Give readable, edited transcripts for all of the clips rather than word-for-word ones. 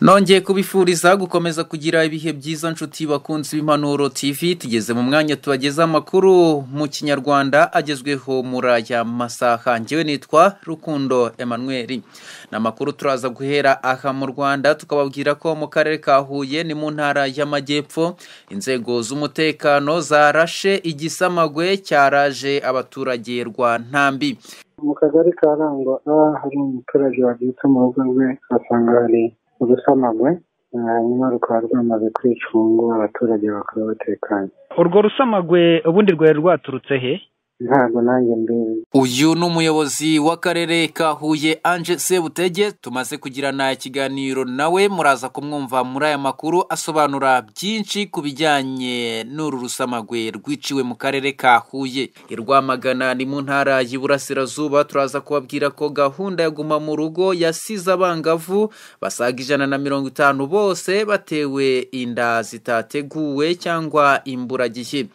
Nongeye kubifuriza gukomeza kugira ibihe byiza nshuti bakunzi b'Impanuro TV. Tugeze mu mwanya tubageza amakuru mu Kinyarwanda agezweho muri aya masaha. Njyewe nitwa Rukundo Emmanuel. Ni amakuru turaza guhera aha mu Rwanda, tukababwira ko mu karere ka Huye ni mu ntara y'Amajyepfo inzego z'umutekano zarashe igisamagwe cyaraje abaturage rwa Ntambi. Mu kagari ka Rango hari umuturage wabyutse mu rugo rwe asanga hari urusamagwe, hanyuma rukaba rwamaze kwica ubu, abaturage bakaba batekanye. Urwo rusamagwe ubundi rwari rwaturutse he? Ntabwo nanjye mbizi. Uyu ni umuyobozi w'akarere ka Huye, Ange Sebutege, tumaze kugirana ikiganiro nawe, muraza kumwumva muri aya makuru asobanura byinshi ku bijyanye n'uru rusamagwe rwiciwe mu karere ka Huye. I Rwamagana ni mu ntara y'Iburasirazuba, turaza kubabwira ko gahunda ya Guma mu Rugo yasize abangavu basaga 150 bose batewe inda zitateguwe cyangwa imburagihe.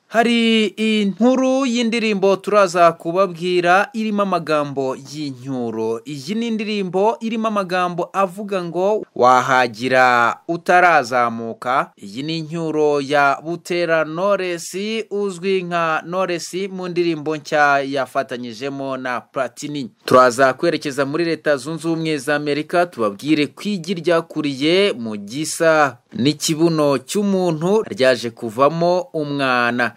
Hari inkuru y'indirimbo turaza kubabwira irimo amagambo y'inyuro. Iyi ni indirimbo irimo amagambo avuga ngo wahagira utarazamuka. Iyi ni inyuro ya Butera Knowless uzwi nka Knowless mu ndirimbo nshya yafatanyijemo na Platini. Turaza kwerekeza muri Leta Zunze Ubumwe za Amerika tubabwire kwigi ryakuriye mu gisa n'ikibuno cy'umuntu ryaje kuvamo umwana.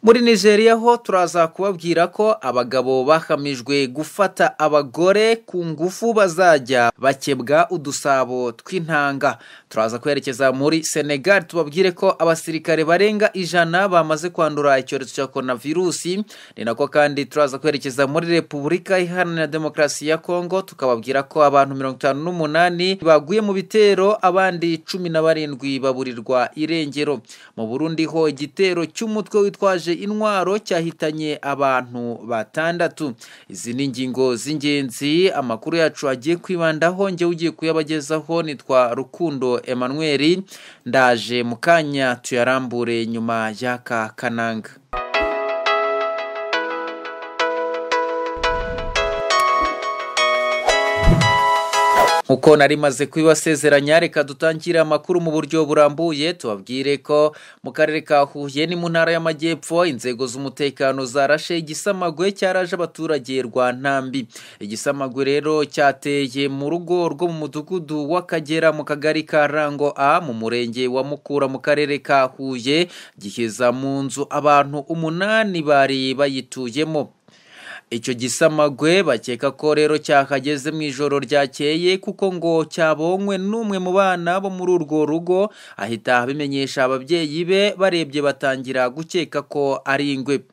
Muri Nigeria ho turaza kubabwira ko abagabo bahamijwe gufata abagore ku ngufu bazajya bakebwa udusabo tw'intanga. Turaza kwerekeza muri Senegal tubabwire ko abasirikare barenga 100 bamaze kwandura icyorezo cya coronavirusi. Ni nako kandi turaza kwerekeza muri Repubulika Iharanira Demokarasi ya Kongo tukababwira ko abantu 58 baguye mu bitero, abandi 17 baburirwa irengero. Mu Burundi ho igitero cy'umutwe witwaje intwaro cyahitanye abantu 6. Izi ni ingingo z'ingenzi amakuru yacu agiye kwibandaho. Njye ugiye kuyabagezaho nitwa Rukundo Emmanuel, ndaje mu kanya tuyarambure nyuma y'aka kananga. Nkuko nari maze kubibasezeranya, reka dutangire amakuru mu buryo burambuye. Tubabwire ko mu karere ka Huye ni mu ntara y'Amajyepfo inzego z'umutekano zarashe igisamagwe cyaraje abaturage rwa Ntambi. Igisamagwe rero cyateye mu rugo rwo mu mudugudu w'Akagera mu kagari ka Rango A mu murenge wa Mukura mu karere ka Huye, giheza mu nzu abantu 8 bari bayituyemo. Icyo gisamagwe bakeka ko rero cyahageze mu ijoro ryakeye, kuko ngo cyabonywe n'umwe mu bana bo muri urwo rugo, ahita abimenyesha ababyeyi be, barebye batangira gukeka ko ari ingwe.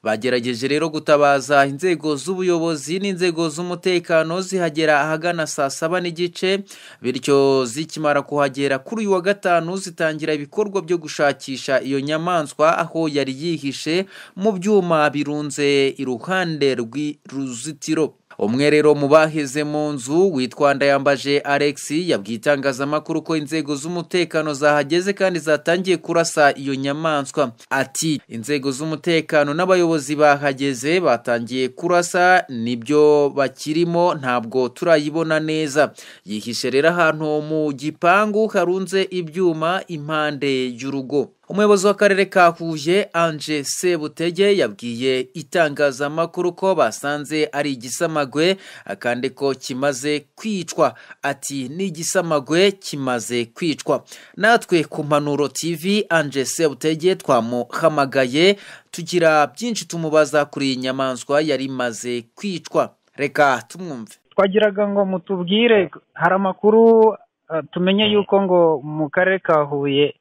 Bagerageje rero gutabaza inzego z'ubuyobozi n'inzego z'umutekano zihagera ahagana 7:30, bityo zikimara kuhagera kuri uyu wa gatanu zitangira ibikorwa byo gushakisha iyo nyamaswa aho yari yihishe mu byuma birunze iruhande rw'uruzitiro. Umwe rero mu baheze mu nzu witwa Ndayambaje Alex yabwiye itangazamakuru ko inzego z'umutekano zahageze kandi zatangiye kurasa iyo nyamaswa. Ati inzego z'umutekano n'abayobozi bahageze batangiye kurasa, nibyo bakirimo ntabwo turayibona neza. Yihishe rero ahantu mu gipangu harunze ibyuma impande y'urugo. Umuyobozi w'akarere ka Huye Ange Sebutege yabwiye itangazamakuru ko basanze ari igisamagwe kandi ko kimaze kwicwa. Ati ni igisamagwe kimaze kwicwa. Natwe ku Mpanuro TV Ange Sebutege twamuhamagaye tugira byinshi tumubaza kuri iyi nyamaswa yari imaze kwicwa. Reka tumwumve. Twagiraga ngo mutubwire, hari amakuru tumenye yuko ngo mu karere ka Huye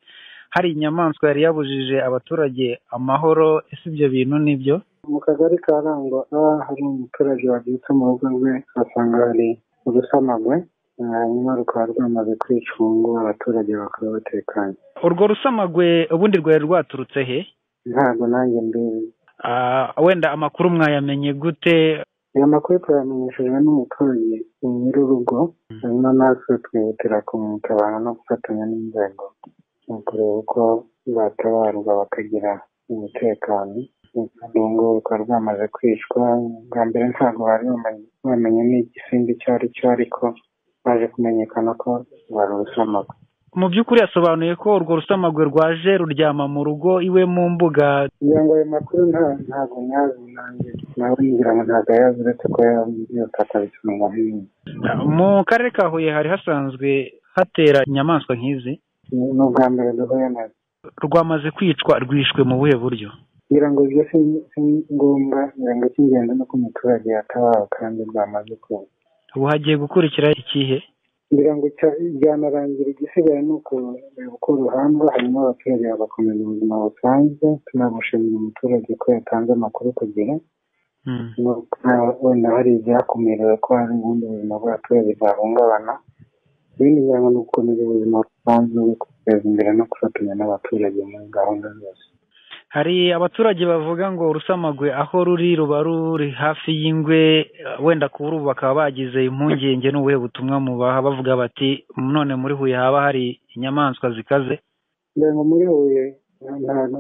hari inyamaswa yari yabujije abaturage amahoro, ese ibyo bintu nibyo? Mu kagari ka Rango hari umuturage wabyutse mu rugo rwe asanga hari urusamagwe, hanyuma rukaba rwamaze kwica ubu, abaturage bakaba batekanye. Urwo rusamagwe ubundi rwari rwaturutse he? Ntabwo nanjye mbizi. Wenda amakuru mwayamenye gute? Ayo makuru twayamenyeshejwe n'umuturage nyir'urugo, hanyuma natwe twihutira kumutabara no gufatanya n'inzego mu kureba uko batabarwa bakagira umutekano. Ubu ngubu rukaba rwamaze kwicwa. Bwa mbere ntabwo bari bamenye n'igisimba icyo ari cyo, ariko Baje kumenyekana ko rwari urusamagwe. Mu by'ukuri yasobanuye ko urwo rusamagwe rwaje ruryama mu rugo iwe mu mbuga. Ngira ngo ayo makuru ntabwo nyazi nanjye, nawe ngira ngo ntabwo ayazi, uretse ko yose akabicunga nk'ibindi. Mu karere ka Huye hari hasanzwe hatera inyamaswa nk'izi? Ni ubwa mbere duhuye nazo. Rwamaze kwicwa, rwishwe mu buhe buryo? Ngira ngo ibyo si ngombwa, ngira ngo icy'ingenzi ni uko umuturage yatabawe kandi rwamaze kuba. Ubu hagiye gukurikira ikihe? Ngira ngo byanarangira, igisigaye ni ukureba uko ruhamba, hanyuma abaturage bagakomeza ubuzima busanzwe. Tunamushimira umuturage ko yatanze amakuru ku gihe, wenda hari ibyakumiriwe ko hari ubundi buzima bw'abaturage bwahungabana. Ibindi ngira ngo ni ugukomeza ubuzima busanzwe, guteza imbere no gufatanya n'abaturage muri gahunda zose. Hari abaturage bavuga ngo urusamagwe aho ruri ruba ruri hafi y'ingwe, wenda kuri ubu bakaba bagize impungenge. N'ubuhe butumwa mubaha bavuga bati none muri Huye haba hari inyamaswa zikaze? Ngira ngo muri Huye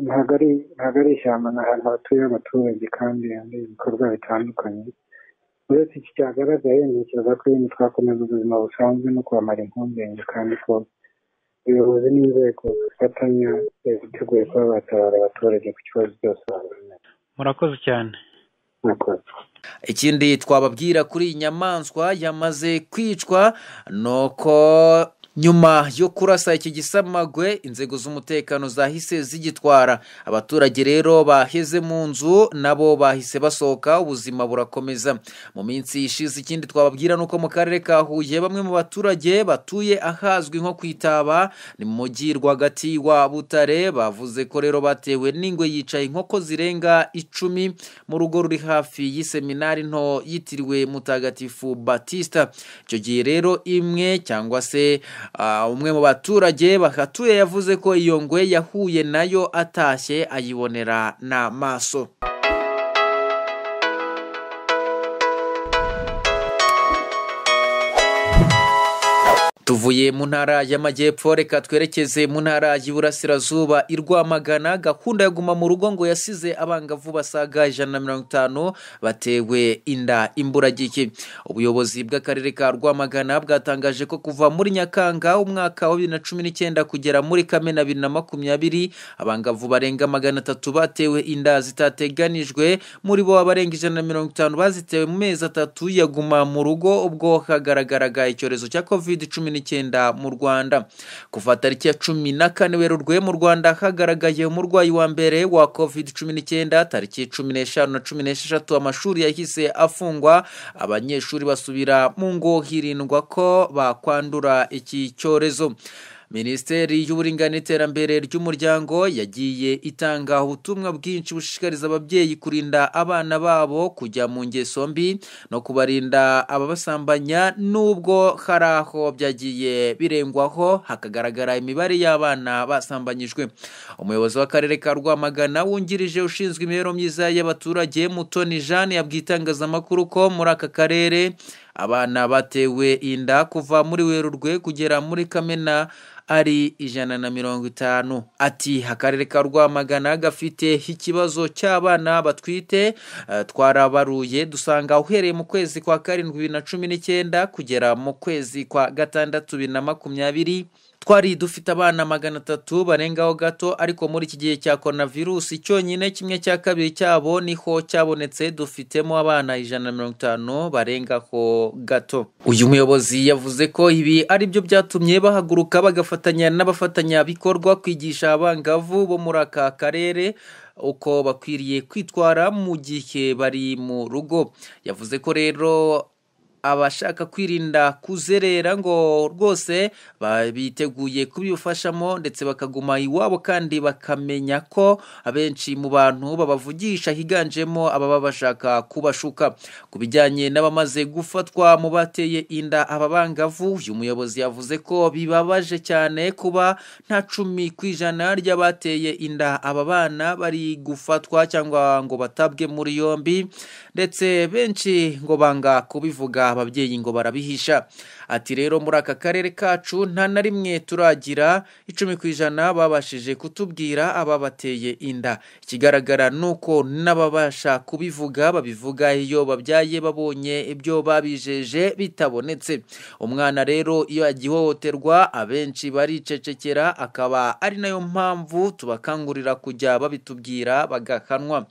ntabwo ari ishyamba, ni ahantu hatuye abaturage kandi hari ibikorwa bitandukanye. Uretse iki cyagaragaye, ntekereza ko ibintu twakomeza ubuzima busanzwe no kubamara impungenge, kandi ko ubuyobozi n'inzego zifatanya ziteguye kuba batabara abaturage ku kibazo cyose babona. Murakoze cyane. Murakoze. Ikindi twababwira kuri iyi nyamaswa yamaze kwicwa nuko nyuma yo kurasa iki gisamagwe, inzego z'umutekano zahise zigitwara. Abaturage rero baheze mu nzu nabo bahise basohoka, ubuzima burakomeza. Mu minsi ishize, ikindi twababwira nuko mu karere ka Huye bamwe mu baturage batuye ahazwi nko kwitaba, ni mu mujyi rwagati wa Butare, bavuze ko rero batewe n'ingwe yicaye inkoko zirenga 10 mu rugo ruri hafi y'iseminari nto yitiriwe Mutagatifu Batista. Icyo gihe rero imwe cyangwa se umwe mu baturage bahatuye yavuze ko iyo ngwe yahuye nayo atashye ayibonera n'amaso. Tuvuye mu ntara y'Amajyepfo, reka twerekeze mu ntara y'Iburasirazuba i Rwamagana. Gahunda ya Guma mu rugo ngo yasize abangavu basaga 150 batewe inda imburagihe. Ubuyobozi bw'akarere ka Rwamagana bwatangaje ko kuva muri Nyakanga umwaka wa 2019 kugera muri Kamena 2020 abangavu barenga 300 batewe inda zitateganijwe, muri bo abarenga 150 bazitewe mu mezi 3 ya Guma mu rugo ubwo hagaragaraga icyorezo cya COVID-19 mu Rwanda. Kuva tariki ya 14 Werurwe mu Rwanda hagaragaye umurwayi wa mbere wa COVID-19, tariki 15 na 16 amashuri yahise afungwa, abanyeshuri basubira mu ngo hirindwa ko bakwandura iki cyorezo. Minisiteri y'Uburinganire n'Iterambere ry'Umuryango yagiye itanga ubutumwa bwinshi bushishikariza ababyeyi kurinda abana babo kujya mu ngeso mbi no kubarinda ababasambanya, nubwo hari aho byagiye birengwaho hakagaragara imibare y'abana basambanyijwe. Umuyobozi w'akarere ka Rwamagana wungirije ushinzwe imibereho myiza y'abaturage Mutoni Jeanne yabwiye itangazamakuru ko muri aka karere abana batewe inda kuva muri Werurwe kugera muri Kamena ari 150. Ati akarere ka Rwamagana gafite ikibazo cy'abana batwite, twarabaruye dusanga uhereye mu kwezi kwa 7 2019 kugera mu kwezi kwa 6 2020 twari dufite abana 300 barengaho gato, ariko muri iki gihe cya coronavirus cyonyine 1/2 cyabo niho cyabonetse, dufitemo abana 150 barengaho gato. Uyu muyobozi yavuze ko ibi ari byo byatumye bahaguruka bagafatanya n'abafatanyabikorwa kwigisha abangavu bo muri aka karere uko bakwiriye kwitwara mu gihe bari mu rugo. Yavuze ko rero abashaka kwirinda kuzerera ngo rwose biteguye kubifashamo ndetse bakaguma iwabo, kandi bakamenya ko abenshi mu bantu babavugisha higanjemo ababa bashaka kubashuka. Ku bijyanye n'abamaze gufatwa mu bateye inda aba bangavu, uyu muyobozi yavuze ko bibabaje cyane kuba nta 10% ry'abateye inda aba bana bari gufatwa cyangwa ngo batabwe muri yombi, ndetse benshi ngo banga kubivuga ababyeyi ngo barabihisha. Ati rero muri aka karere kacu nta na rimwe turagira 10% babashije kutubwira ababateye inda. Ikigaragara nuko n'ababasha kubivuga babivuga iyo babyaye babonye ibyo babijeje bitabonetse. Umwana rero iyo agihohoterwa abenshi baricecekera, akaba ari nayo mpamvu tubakangurira kujya babitubwira bagahanwa.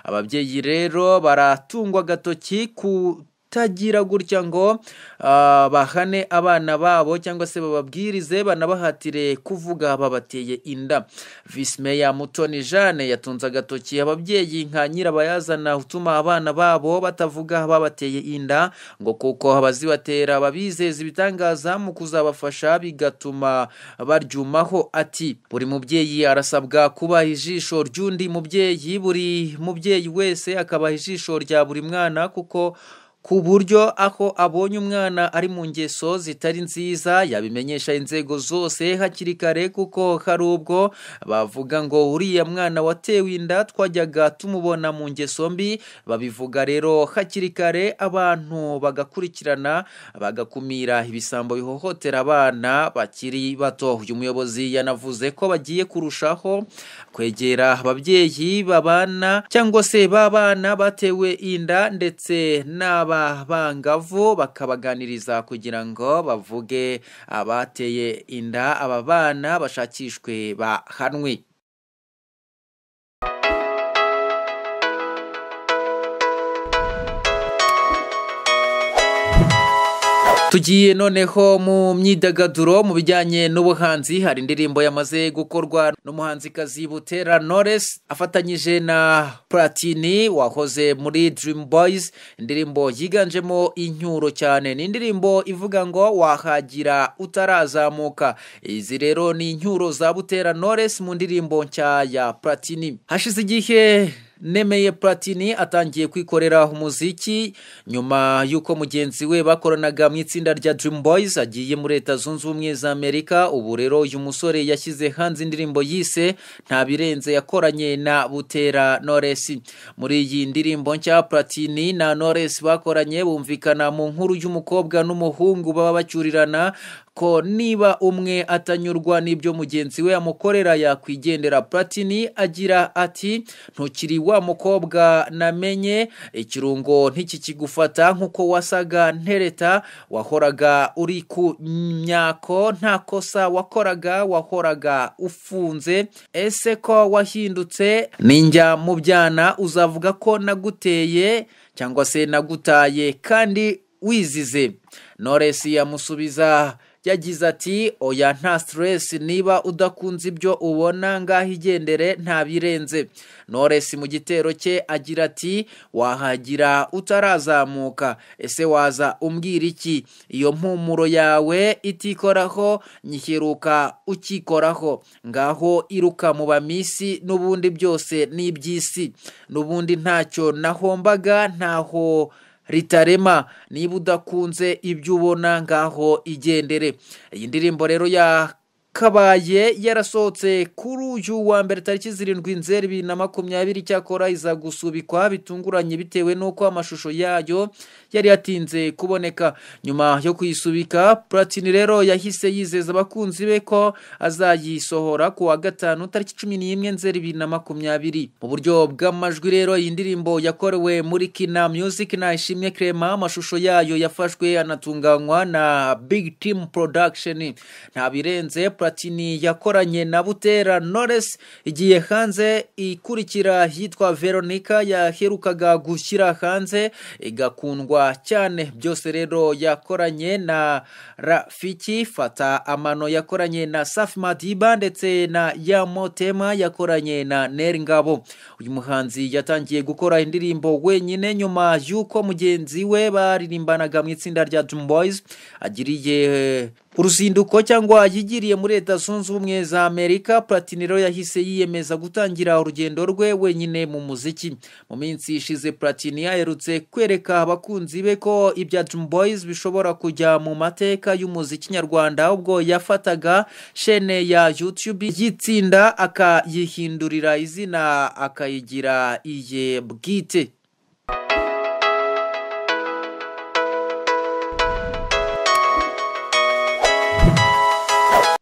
Ababyeyi rero baratungwa agatoki ku tagira gutya ngo bahane abana babo cyangwa se bababwirize banabahatire kuvuga babateye inda. Vice Mayor Mutoni Jeanne yatunze agatoki ababyeyi nka nyirabayazana utuma abana babo batavuga babateye inda, ngo kuko abazibatera babizeza ibitangaza mu kuzabafasha bigatuma baryumaho. Ati buri mubyeyi arasabwa kuba ijisho ry'undi mubyeyi, buri mubyeyi wese akabaha ijisho rya buri mwana, kuko ku buryo aho abonye umwana ari mu ngeso zitari nziza yabimenyesha inzego zose hakiri kare, kuko hari ubwo bavuga ngo uriya mwana watewe inda twajyaga tumubona mu ngeso mbi. Babivuga rero hakiri kare, abantu bagakurikirana bagakumira ibisambo bihohotera abana bakiri bato. Uyu muyobozi yanavuze ko bagiye kurushaho kwegera ababyeyi babana cyangwa se babana batewe inda ndetse n'aba bangavu, bakabaganiriza kugira ngo bavuge abateye inda aba bana bashakishwe bahanwe. Tugiye noneho mu myidagaduro mu bijyanye n'ubuhanzi, hari indirimbo yamaze gukorwa n'umuhanzikazi Butera Knowless afatanyije na Platini wahoze muri Dream Boys. Indirimbo yiganjemo incyuro cyane, ni indirimbo ivuga ngo wahagira utarazamuka. Izi rero ni incyuro za Butera Knowless mu ndirimbo nshya ya Platini. Hashize igihe Nemeye Platini atangiye kwikorera umuziki nyuma yuko mugenzi we bakoranaga mu itsinda rya Dream Boys agiye muri Leta Zunze Ubumwe za Amerika. Ubu rero uyu musore yashyize hanze indirimbo yise Nta Birenze yakoranye na Butera Knowless. Muri iyi ndirimbo nshya Platini na Knowless bakoranye bumvikana mu nkuru y'umukobwa n'umuhungu baba bacyurirana ko niba umwe atanyurwa n'ibyo mugenzi we amukorera yakwigendera. Platini agira ati ntukiri wa mukobwa namenye, ikirungo ntikikigufata nkuko wasaga ntereta, wahoraga uri ku myako, nta kosa wakoraga, wahoraga ufunze, ese ko wahindutse, ninjya mu byana uzavuga ko naguteye cyangwa se nagutaye kandi wizize. Knowless yamusubiza yagize ati oya nta stress, niba udakunze ibyo ubona ngaho igendere nta birenze. Knowless mu gitero cye agira ati wahagira utarazamuka, ese waza umbwira iki, iyo mpumuro yawe itikoraho nyiheruka ukikoraho, ngaho iruka mu bamisi, n'ubundi byose n'iby'isi, n'ubundi ntacyo nahombaga ntaho ritarema, niba udakunze ibyo ubona ngaho igendere. Iyi ndirimbo rero yakabaye yarasohotse kuri uyu wa mbere tariki 7 Nzeri 2020, cyakora iza gusubikwa bitunguranye bitewe n'uko amashusho yayo yari yatinze kuboneka. Nyuma yo kuyisubika, Platini rero yahise yizeza abakunzi be ko azayisohora ku wa gatanu tariki 11 Nzeri 2020. Mu buryo bw'amajwi rero iyi ndirimbo yakorewe muri Kina Music na Ishimwe Clement, amashusho yayo yafashwe anatunganywa na Big Team Production. Nta Birenze Platini yakoranye na Butera Knowless igiye hanze ikurikira yitwa Veronica yaherukaga gushyira hanze igakundwa cyane. Byose rero yakoranye na Rafiki, Fata Amano yakoranye na Safi Madiba ndetse na Yamotema yakoranye na Nel Ngabo. Uyu muhanzi yatangiye gukora indirimbo wenyine nyuma y'uko mugenzi we baririmbanaga mu itsinda rya Dream Boys agiriye uruzinduko cyangwa yigiriye muri Leta Zunze Ubumwe za Amerika. Platini rero yahise yiyemeza gutangira urugendo rwe wenyine mu muziki. Mu minsi ishize Platini yaherutse kwereka abakunzi be ko ibya Dream Boys bishobora kujya mu mateka y'umuziki nyarwanda, ubwo yafataga shene ya YouTube y'itsinda akayihindurira izina akayigira iye bwite.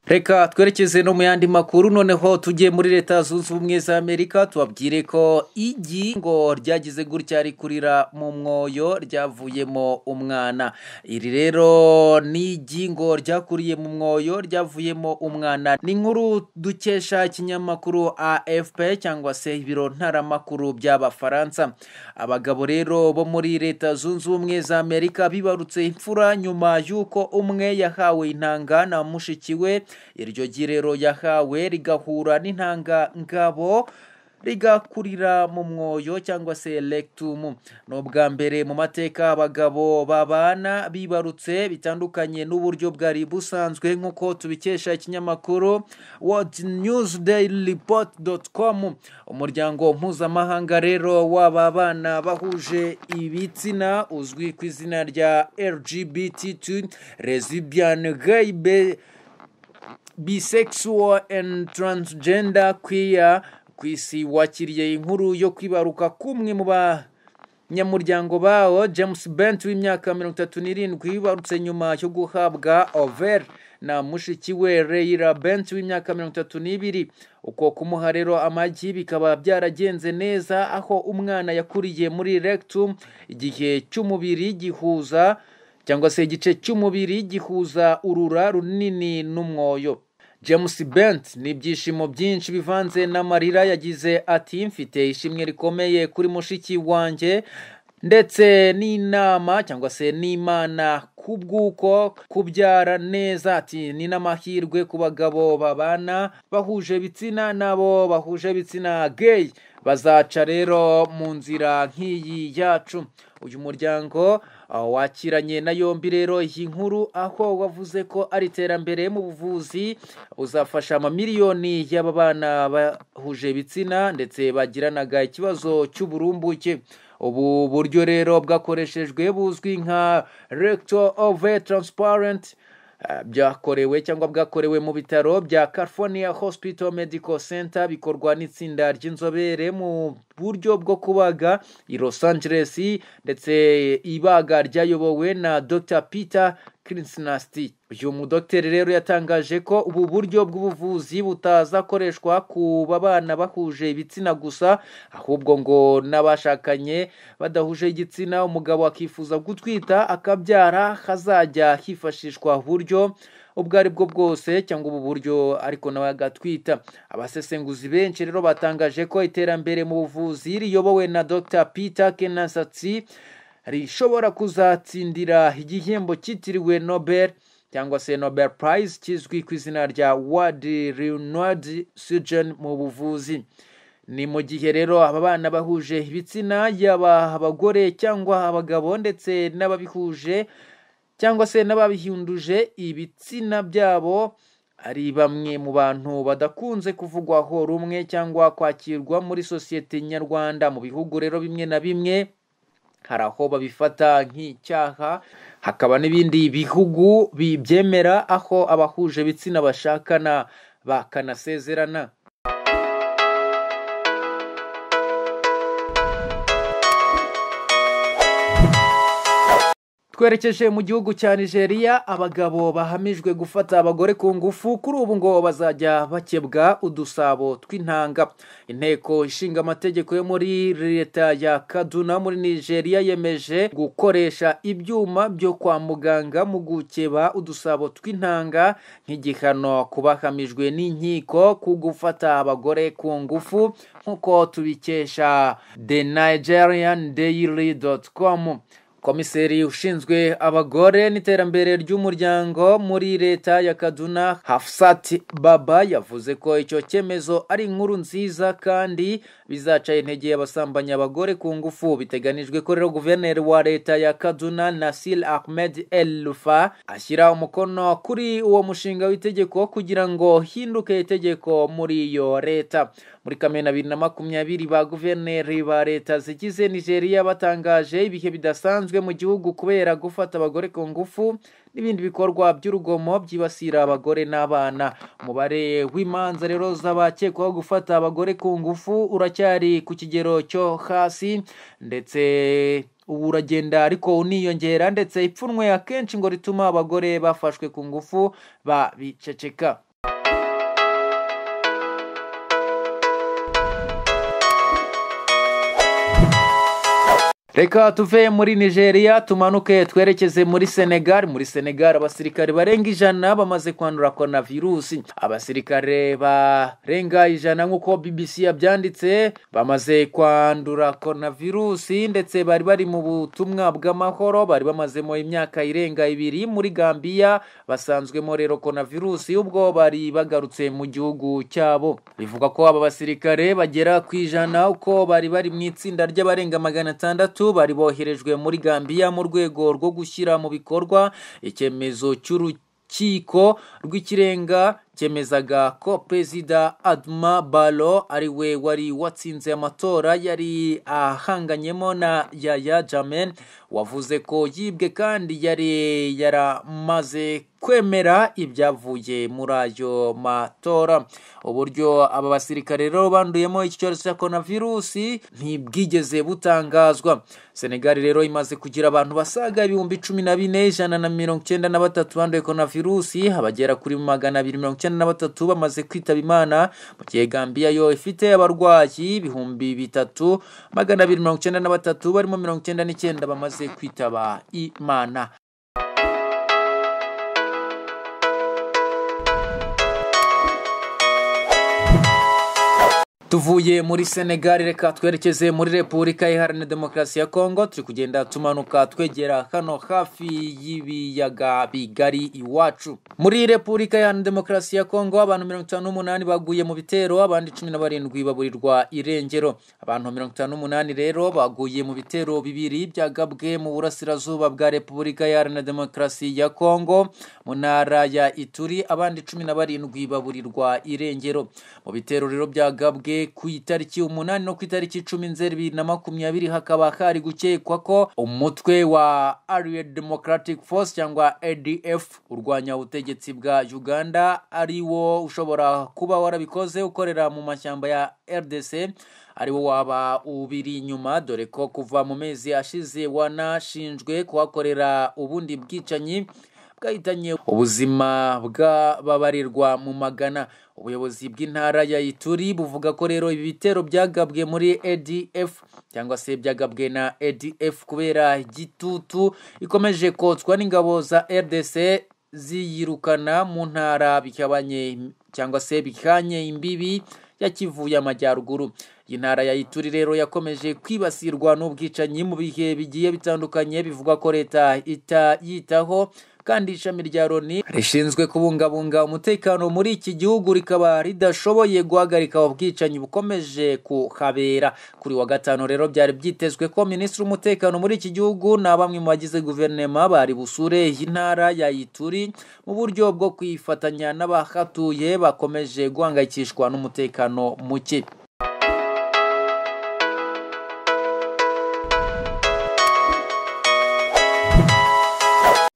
Reka twerekeze no mu yandi makuru, noneho tujye muri Leta Zunze Ubumwe za Amerika, tubabwire ko igi ngo ryagize gutya rikurira mu mwoyo ryavuyemo umwana. Iri rero ni igi ngo ryakuriye mu mwoyo ryavuyemo umwana. Ni inkuru dukesha ikinyamakuru AFP cyangwa se ibiro ntaramakuru by'Abafaransa. Abagabo rero bo muri Leta Zunze Ubumwe za Amerika bibarutse imfura nyuma y'uko umwe yahawe intanga na mushiki we. Iryo gi rero yahawe rigahura n'intanga ngabo rigakurira mu mwoyo cyangwa se rectum. Ni ubwa mbere mu mateka abagabo babana bibarutse bitandukanye n'uburyo bwari busanzwe, nk'uko tubikesha ikinyamakuru World News Daily Report.com. Umuryango mpuzamahanga rero w'aba bana bahuje ibitsina uzwi ku izina rya LGBT2, lesbian, gay, bisexual and transgender queer ku isi, wakiriye inkuru yo kwibaruka kumwe mu banyamuryango bawo, James Bent w'imyaka 37, wibarutse nyuma yo guhabwa ovaire na mushiki we Leila Bent w'imyaka 32. Uko kumuha rero amagi bikaba byaragenze neza, aho umwana yakuriye muri rectum, igihe cy'umubiri gihuza cyangwa se igice cy'umubiri gihuza urura runini n'umwoyo. James Bent n'ibyishimo byinshi bivanze n'amarira yagize ati: "Mfite ishimwe rikomeye kuri mushiki wanjye ndetse n'inama cyangwa se n'Imana kubw'uko kubyara neza." Ati: "Ni n'amahirwe ku bagabo babana bahuje ibitsina n'abo bahuje ibitsina gay bazaca rero mu nzira nk'iyi yacu." Uyu muryango wakiranye na yombi rero iyi nkuru, aho wavuze ko ari iterambere mu buvuzi buzafasha amamiliyoni y'aba bana bahuje ibitsina ndetse bagiranaga ikibazo cy'uburumbuke. Ubu buryo rero bwakoreshejwe buzwi nka rectal ovaire transplant, byakorewe cyangwa bwakorewe mu bitaro bya California Hospital Medical Center, bikorwa n'itsinda ry'inzobere mu buryo bwo kubaga i Los Angeles, ndetse ibaga ryayobowe na Dr Peter Kinsnasti. Uyu mudogiteri rero yatangaje ko ubu buryo bw'ubuvuzi butazakoreshwa ku babana bahuje ibitsina gusa, ahubwo ngo n'abashakanye badahuje igitsina, umugabo akifuza gutwita akabyara, hazajya hifashishwa uburyo ubwo ari bwo bwose cyangwa ubu buryo ariko nawe agatwita. Abasesenguzi benshi rero batangaje ko iterambere mu buvuzi riyobowe na Dr Peter Kenasatsi rishobora kuzatsindira igihembo cyitiriwe Nobel cyangwa se Nobel Prize kizwi ku izina rya World Renowned Surgeon mu buvuzi. Ni mu gihe rero aba bana bahuje ibitsina, yaba abagore cyangwa abagabo, ndetse n'ababihuje cyangwa se n'ababihinduje ibitsina byabo, ari bamwe mu bantu badakunze kuvugwaho rumwe cyangwa kwakirwa muri sosiyete nyarwanda. Mu bihugu rero bimwe na bimwe hari aho babifata nk'icyaha, hakaba n'ibindi bihugu bibyemera, aho abahuje ibitsina bashakana bakanasezerana. Twerekeje mu gihugu cya Nigeria, abagabo bahamijwe gufata abagore ku ngufu kuri ubu ngo bazajya bakebwa udusabo tw'intanga. Inteko ishinga amategeko yo muri leta ya Kaduna muri Nigeria yemeje gukoresha ibyuma byo kwa muganga mu gukeba udusabo tw'intanga nk'igihano ku bahamijwe n'inkiko ku gufata abagore ku ngufu, nk'uko tubikesha The Nigerian Daily.com. Komiseri ushinzwe abagore n'iterambere ry'umuryango muri leta ya Kaduna, Hafsat Baba, yavuze ko icyo cyemezo ari inkuru nziza kandi bizaca intege abasambanya abagore ku ngufu. Biteganijwe ko rero guverineri wa leta ya Kaduna, Nasir Ahmed El Rufai, ashyira umukono kuri uwo mushinga w'itegeko kugira ngo hinduke itegeko muri iyo leta. Muri Kamena 2020, ba guverineri ba leta zigize Nigeria batangaje ibihe bidasanzwe mu gihugu kubera gufata abagore ku ngufu n'ibindi bikorwa by'urugomo byibasira abagore n'abana. Umubare w'imanza rero z'abakekwaho gufata abagore ku ngufu uracyari ku kigero cyo hasi, ndetse ubu uragenda ariko uniyongera, ndetse ipfunwe akenshi ngo rituma abagore bafashwe ku ngufu babiceceka. Reka tuve muri Nigeria tumanuke twerekeze muri Senegal. Muri Senegal abasirikare barenga 100 bamaze kwandura coronavirus. Abasirikare barenga 100 nk'uko BBC yabyanditse bamaze kwandura coronavirus, ndetse bari bari mu butumwa bw'amahoro, bari bamazemo imyaka irenga 2 muri Gambia, basanzwemo rero coronavirus ubwo bari bagarutse mu gihugu cyabo. Bivuga ko aba basirikare bagera ku 100 uko bari bari mu itsinda ry'abarenga 600 bari boherejwe muri Gambia mu rwego rwo gushyira mu bikorwa icyemezo cy'urukiko rw'ikirenga cyemezaga ko Perezida Adama Barrow ari we wari watsinze amatora yari ahanganyemo na Yaya Jammeh, wavuze ko yibwe kandi yari yaramaze kwemera ibyavuye muri ayo matora. Uburyo aba basirikare rero banduyemo iki cyorezo cya coronavirus ntibwigeze butangazwa. Senegal rero imaze kugira abantu basaga 14,193 banduye coronavirus, abagera kuri 293 bamaze kwitaba Imana, mu gihe Gambia yo ifite abarwayi 3,293 barimo 99 bamaze kwitaba Imana. Tuvuye muri Senegal reka twerekeze muri Repubulika Iharanira Demokarasi ya Kongo. Turi kugenda tumanuka twegera hano hafi y'ibiyaga bigari iwacu. Muri Repubulika Iharanira Demokarasi ya Kongo abantu 58 baguye mu bitero, abandi 17 baburirwa irengero. Abantu 58 rero baguye mu bitero bibiri byagabwe mu burasirazuba bwa Repubulika Iharanira Demokarasi ya Kongo mu ntara ya Ituri, abandi 17 baburirwa irengero. Mu bitero rero byagabwe ku itariki 8 no ku itariki 10 Nzeri 2020 hakaba hari gukekwa ko umutwe wa Allied Democratic Force cyangwa ADF urwanya ubutegetsi bwa Uganda ari wo ushobora kuba warabikoze, ukorera mu mashyamba ya RDC, ari wo waba ubiri inyuma, dore ko kuva mu mezi ashize wanashinjwe kuhakorera ubundi bwicanyi bwahitanye ubuzima bw'ababarirwa mu magana. Ubuyobozi bw'intara ya Ituri buvuga ko rero ibi bitero byagabwe muri ADF cyangwa se byagabwe na ADF kubera igitutu ikomeje kotswa n'ingabo za RDC ziyirukana mu ntara bikabanye cyangwa se bikanye imbibi ya Kivu y'Amajyaruguru. Intara ya Ituri rero yakomeje kwibasirwa n'ubwicanyi mu bihe bigiye bitandukanye, bivugwa ko leta itayitaho, kandi ishami rya Loni rishinzwe kubungabunga umutekano muri iki gihugu rikaba ridashoboye guhagarika ubwicanyi bukomeje kuhabera. Kuri wa gatanu rero byari byitezwe ko minisitiri w'umutekano muri iki gihugu na bamwe mu bagize guverinoma bari busure intara ya Ituri mu buryo bwo kwifatanya n'abahatuye bakomeje guhangayikishwa n'umutekano muke.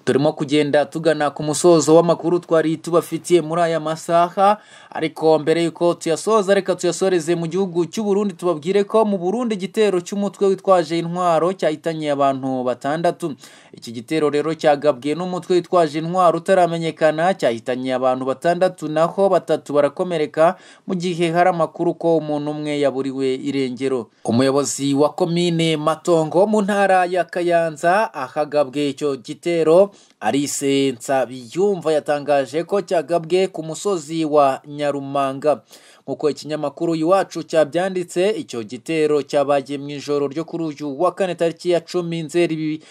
Turimo kugenda tugana ku musozo w'amakuru twari tubafitiye muri aya masaha, ariko mbere yuko tuyasoza reka tuyasoreze mu gihugu cy'u Burundi. Tubabwire ko mu Burundi igitero cy'umutwe witwaje intwaro cyahitanye abantu 6. Iki gitero rero cyagabwe n'umutwe witwaje intwaro utaramenyekana, cyahitanye abantu 6 naho 3 barakomereka, mu gihe hari amakuru ko umuntu umwe yaburiwe irengero. Umuyobozi wa komine Matongo mu ntara ya Kayanza ahagabwe icyo gitero, Alice Nsabiyumva, yatangaje ko cyagabwe ku musozi wa Nyarumanga. Nkuko ikinyamakuru Iwacu cyabyanditse, icyo gitero cyabaye mu ijoro ryo kuri uyu wa kane tariki ya 10 Nzeri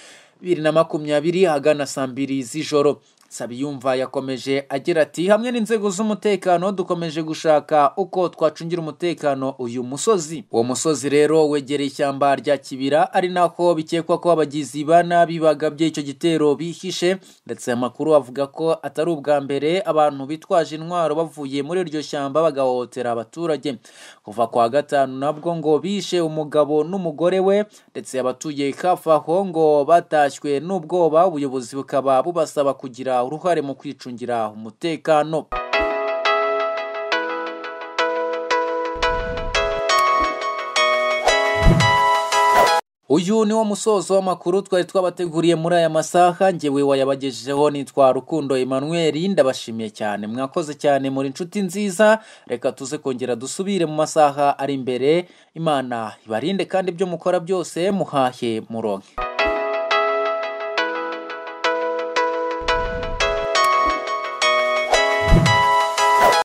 2020 ahagana saa 2 z'ijoro. Nsabiyumva yakomeje agira ati: hamwe n'inzego z'umutekano dukomeje gushaka uko twacungira umutekano uyu musozi. Uwo musozi rero wegereye ishyamba rya Kibira, ari nako bikekwa ko abagizi ba nabi bagabye icyo gitero bihishe, ndetse amakuru avuga ko atari ubwa mbere abantu bitwaje intwaro bavuye muri iryo shyamba bagahohotera abaturage. Kuva kwa gatanu nabwo ngo bishe umugabo n'umugore we, ndetse abatuye hafi aho ngo batashywe n'ubwoba, ubuyobozi bukaba bubasaba kugira uruhare mu kwicungira umutekano. Uyu ni wo musozo w'amakuru twari twabateguriye muri aya masaha. Njyewe wayabagejejeho nitwa Rukundo Emmanuel, ndabashimiye cyane, mwakoze cyane, muri inshuti nziza. Reka tuze kongera dusubire mu masaha ari imbere. Imana ibarinde kandi ibyo mukora byose muhahe muronke.